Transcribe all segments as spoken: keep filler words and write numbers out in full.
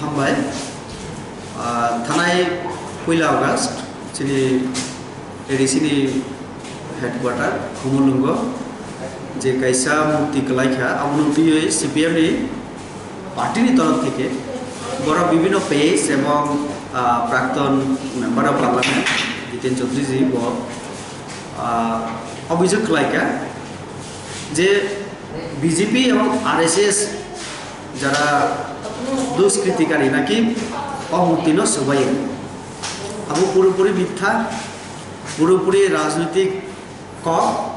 Hambai. Ah, thanai poila August chini A D C ni headquarter Khumulwngo je kaisa murti kwlaikha, abono twiwi C P M ni party ni torof theke borok bibhinno page ebong, ah, prakton member of parliament Jiten Chaudhary ji bo, ah, obhijog kwlaikha je B J P ebong R S S jara duskritikari naki o murti no swbaio, abo puropuri mitha, puropuri rajnitik kok.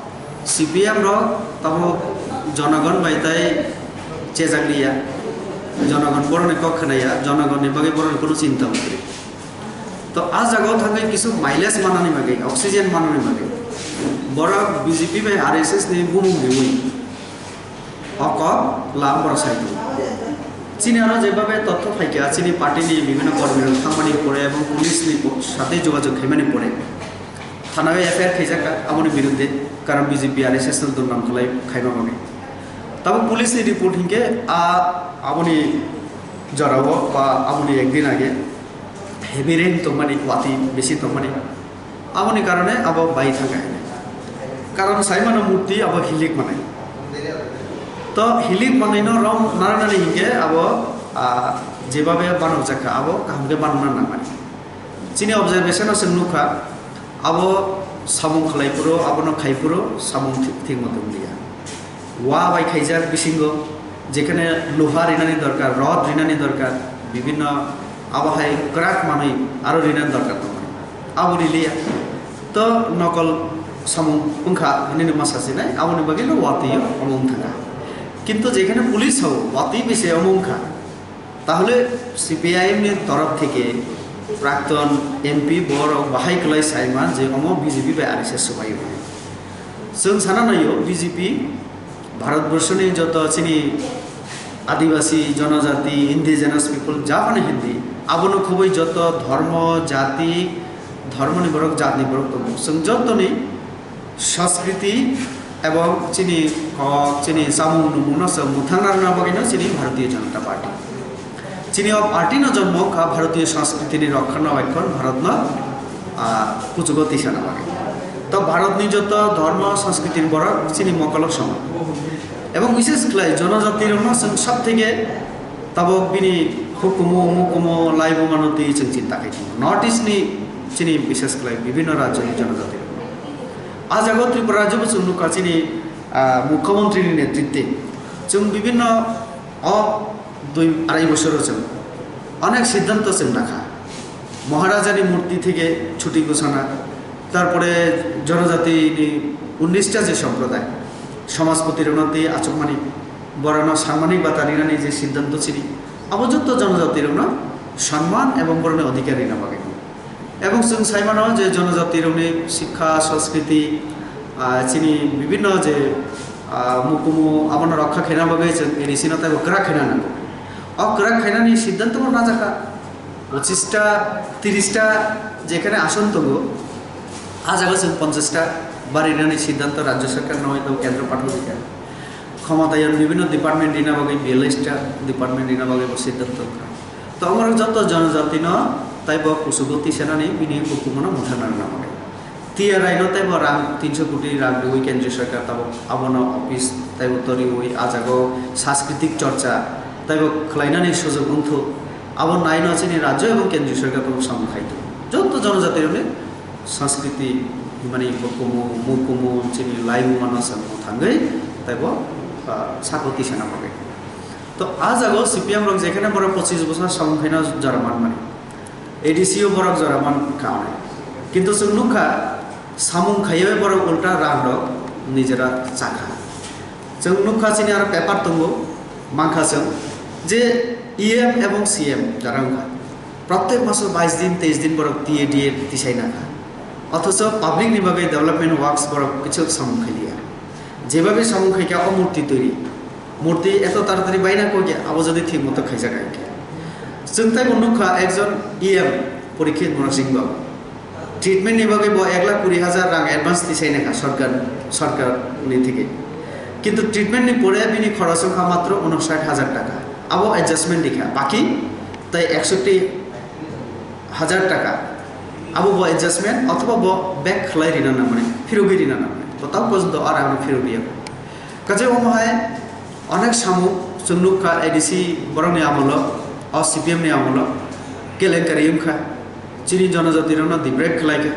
C P M rok tamo jonogon bai tai chejak liya, jonogon borokni kok khwnaya, jonogonni bagwi borokni kunu chinta wngkhe. To a jagao thangwi kisu mileage manani bagwi, oxygen manani bagwi borok B J P bai R S S ni bumung riwi o kok lam borok sai tongo. Chini aro jebabe totho phaikha, chini party ni bibhinno kormi rok thangmani pore ebong police ni po-, sathe jogajog khaimani pore thanao F I R khaijakha aboni birudde, karon B J P R S S no dodnam khlai khaima bagwi. Tabuk police ni report hinkhe a aboni jorao ba aboni ekdin age heavy rain tongmani, watwi bisi tongmani, aboni karone abo bai thangkha hinwi. Karon saimano murti abo hilik manai. To hilik manai no rom narwknani hinkhe abo, ah, jebabe banokjakha abo kaham khe banokna nangmani. Chini observation o chwng nukha, abo samung khlai phuru, abono khai phuru samung thi-, thik moto wngya. Wa bai khaijak bisingo, jekhane loha rinani dorkar, rod rinani dorkar, bibhinno abo hai kwrak manwi aro rinani dorkar tongo. Abo riliya. To nokol samung wngkha hinwi ma sachinai, aboni bagwi no watwi omo wngthangkha. Kintu jekhane police hao watwi bise omo wngkha, tahole C P I M ni torof theke prakton M P borok bahai kwlai saiman je omo B J P bai R S S swbaio. Chwng sana naio B J P Bharatborsoni joto chini Adibasi, Jonojati, Indigenous people, ja phano Hindi, abono khoboi joto dhormo, jati, dhormoni borok, jatni borok tongo. Chwng jotoni Sanskriti ebong chini kok, chini samung nungmungno chwng mwthangna rwna bagwino chini Bharatiya Janata Party. Chini o party no jonmo wngkha Bharatiya Sanskriti ni rokkhana bekkhan Bharat no, ah, kuchugo tisana bagwi. To Bharat ni joto dhormo Sanskriti ni borok chini mokolo soman. Ebong bishesh khlai jonojati rokno chwng sab theke tabok bini hukumu, mukumu, laibu mano twi chwng chinta khai tongo. North East ni chini bishesh khlai bibhinno rajyo ni jonojati rok. A jagao Tripura rajyo bo chwng nukha chini, ah, mukhyamantri ni netritwe chwng bibhinno o dui arai bosoro chwng onek siddhanto chwng nakha. Maharaja ni murti theke chuti ghosona, tarpore jonojati ni unnish ta je somproday, somajpoti rokno tei achukmani, borokno sanmani bata rinani je siddhanto chini, abo jotto jonojati rokno sanman ebong borokni odhikar rina bagwi. Ebong chwng sai mano je jonojati rokni sikha, sanskriti, ah, chini bibhinno je, ah, mukumu abono rokha khaina bagwi chwng A D C no teibo kwrak khaina nango. O kwrak khainani siddhanto bo najakha. Pochista, tirista jekhane ason tongo, a jaga chwng ponchasta barinani siddhanto rajyo sarkar no eba kendro pathorikha. Khomotayang bibhinno department rina bagwi biyallis ta department rina bagwi bo siddhanto wngkha. To omorok joto jonojati no teibo kuchugo tisanani bini hukumu no mwthangna rwna bagwi. T R I no teibo rang tinso koti rang riwi kendriya sarkar tabok abono office teibo toriwi a jago sanskriti chorcha teibo khlainani sujog wngthok. Abo naino chini rajyo ebong kendriya sarkar tabok samung khai tongo. Joto jonojati rokni sanskriti himani hukumu, mukumu, chini laimung mano samung thangwi teibo, ah, sako tisana bagwi. To a jago C P M rok jekhane borok pochis bosor samung khaina jora manmani, A D C o borok jora man kha hwnwi. Kintu chwng nukha, samung khaiwi borok ulta rang rok nijera chakha. Chwng nukha chini aro paper tongo, mankha chwng je E M ebong C M jora wngkha. Protek maso bais din, teis din borok T A D A tisai nakha. Othocho public ni bagwi development works borok kichu samung khailiya. Jebabe samung khaikha o murti twi, murti eto taratari baina kok ya, abo jodi thik moto khaijak hai khe. Chwng teibo nukha ekjon E M Parikshit Murasing Babu. Treatment ni bagwi bo ek lakh kuri hajar rang advance tisai nakha sarkar, sarkar ni theke. Kintu treatment ni pore bini khoros wngkha matro unoshait hajar taka. Abo adjustment rikha. Baki Tai ekshoti hajar taka abo bo adjustment othoba bo back khlai rina nangmani, phirogwi rina nangmani. To tamo porjonto ar ano phirogwi ya. Kaje omo hai onek samung chwng nukha A D C borokni amolo, o C P M ni amolo kelenkari wngkha. Chini jonojatirokno deprive khlaikha.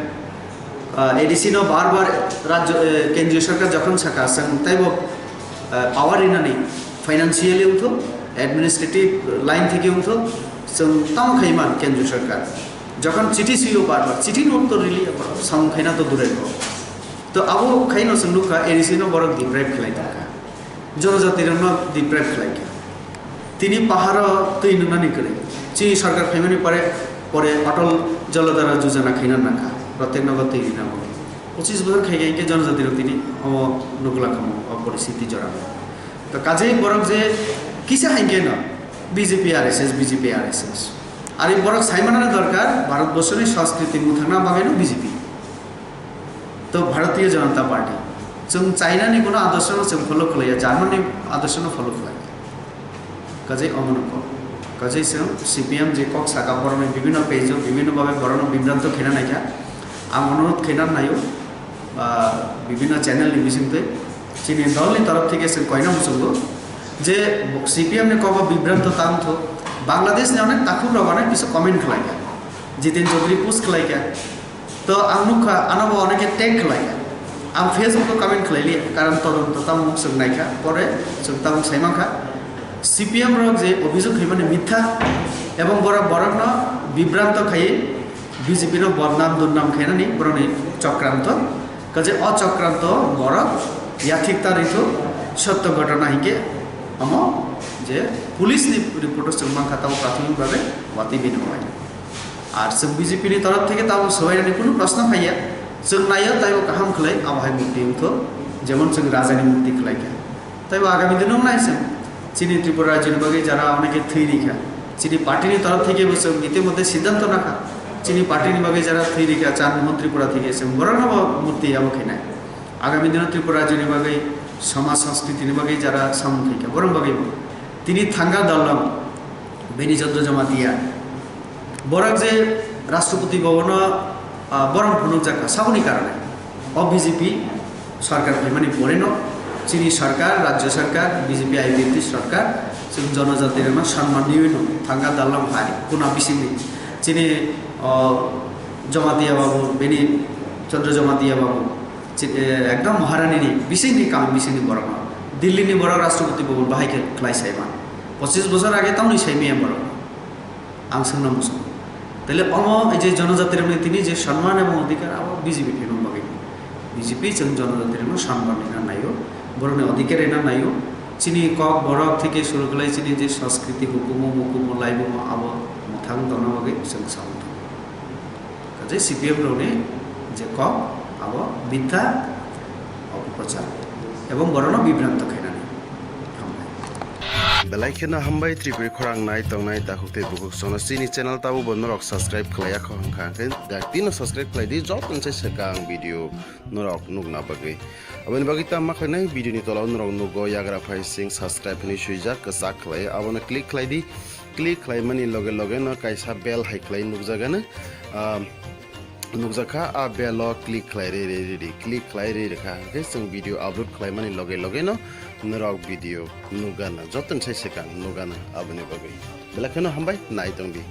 Ah, A D C no bar bar rajyo, eh, kendriyo sarkar jokhon saka chwng taibo, eh, power rinani financially wngthok, administrative line theke wngthok, chwng tamo khaiman kendriyo sarkar. Jokhon chiti suyo bar bar, chiti no uttor rili samung khaina to durai ko. To abo khaino chwng nukha A D C no borok deprive khlai tongkha. Jonojatirokno deprive khlaikha. Tini paharo twi nwngnani kwrwi. Chini sarkar phaimani pore, pore Atal Jalodhara Yojana khaina nangkha. Protyek nogo twi rina bo. Pochis bosor khaikha hinkhe jonojatirok tini omo nukla khamu, o poristhiti jorao. To kajai borok je kisa hainkhe no B J P R S S, B J P R S S. Ari borok saimanani dorkar, Bharat borsoni sanskriti muthangna bagwi no B J P. To Bharatiya Janata Party. Chwng China ni kuno adorsho no chwng follow khlaiya, German ni adorsho no follow khlaiya. Kajai omono kok. Kajai chwng C P M je kok saka borokni bibhinno page o bibhinno bhabe borokno bibranto khena naikha. Ang onurodh khena naio, ah, bibhinno channel ni bisingtwi. Chini dol ni torof theke chwng koina muchungo je C P M ni kogo bibranto tang thok. Bangladesh ni onek takhuk rok onek kisa comment khlaikha. Jiten Chaudhary post khlaikha. To ang nukha, ano bo oneke tag khlai. Ang Facebook o comment khlai liya, karon todonto tamo chwng naikha, pore chwng tamo sai mankha. C P M rok je obhijog khaimani mitha, ebong borok borokno bibranto khaiwi B J P no bodnam durnam khainani borokni chokranto. Kaje o chokranto borok yathik ta rithok, sotto ghotona hinkhe omo je police ni report o chwng mankha tamo prathomik bhabe watwi bini wngmani. Ar chwng B J P ni torof theke tamo swbainani kunu proshno phaiya. Chwng naio taibo kaham khlai, abo hai murti wngthok, jemon chwng rajani murti khlai kha. Taibo agami dino wngnai chwng chini Tripura rajyoni bagwi jara oneke thwi rikha. Chini party ni torof theke bo chwng itimodhye siddhanto nakha. Chini party ni bagwi jara thwi rikha, Chan Mohan Tripura theke chwng borokno bo murti abo khainai. Agami dino Tripura rajyoni bagwi, somaj sanskriti ni bagwi jara samung khaikha, borok bagwi bo. Tini thangka dalrok, Beni Chandra Jamatia. Borok je Rashtrapati Bhavan o, ah, borom phunukjakha, saboni karone. O B J P sarkar phaimani poreno, chini sarkar, rajya sarkar, B J P I P F T sarkar, chwng jonojatirokno sanman riwi no thangka dalrok hai, kuna bisingni. Chini, oh, Jamatia babu, Beni Chandra Jamatia babu, chi-, eh, ekdom Maharani ni bisingni kami bisingni borokno. Delhi ni borok Rashtrapati Bhavan bahai khe khlai saiman. Pochis bosor age tamoni saimaya borok. Ang swngna muchungo. Tele omo je jonojatirokni tini je sanman ebong odhikar abo B J P phaimani bagwi. B J P chwng jonojatirokno sanman rina naio, borokni odhikar rina naio. Chini kok borok theke suru khlai chini je sanskriti hukumu mukumu laibumo abo mwthang tongna bagwi chwng samung tango. Kaje C P M rokni je kok abo mitha opoprochar ebong borokno bibranto khainani. Hambai. Belai kheno hambai Tripuri khorang nai tongnai takhuk tei bukhuk chwngno chini channel tabo bo norok subscribe khlaiya kho hwnkha hwnkhe daktino subscribe khlai di joto se swkang video norok nukna bagwi. Aboni bagwi tamo ma khlainai video ni tola o norok nugo yagra phai sing subscribe hinwi swijak kwchak khlai abono click khlai di. Click khlaimani loge loge no kaisa bell hai khlai nukjagano, ah, nukjakha, a bell o click khlai rwi rwi rwi di, click khlai rwi rwkha hwnkhe chwng video upload khlaimani loge loge no norok video nukgana, joto ni sai swkang nukgana aboni bagwi. Belai kheno hambai nai tongdi.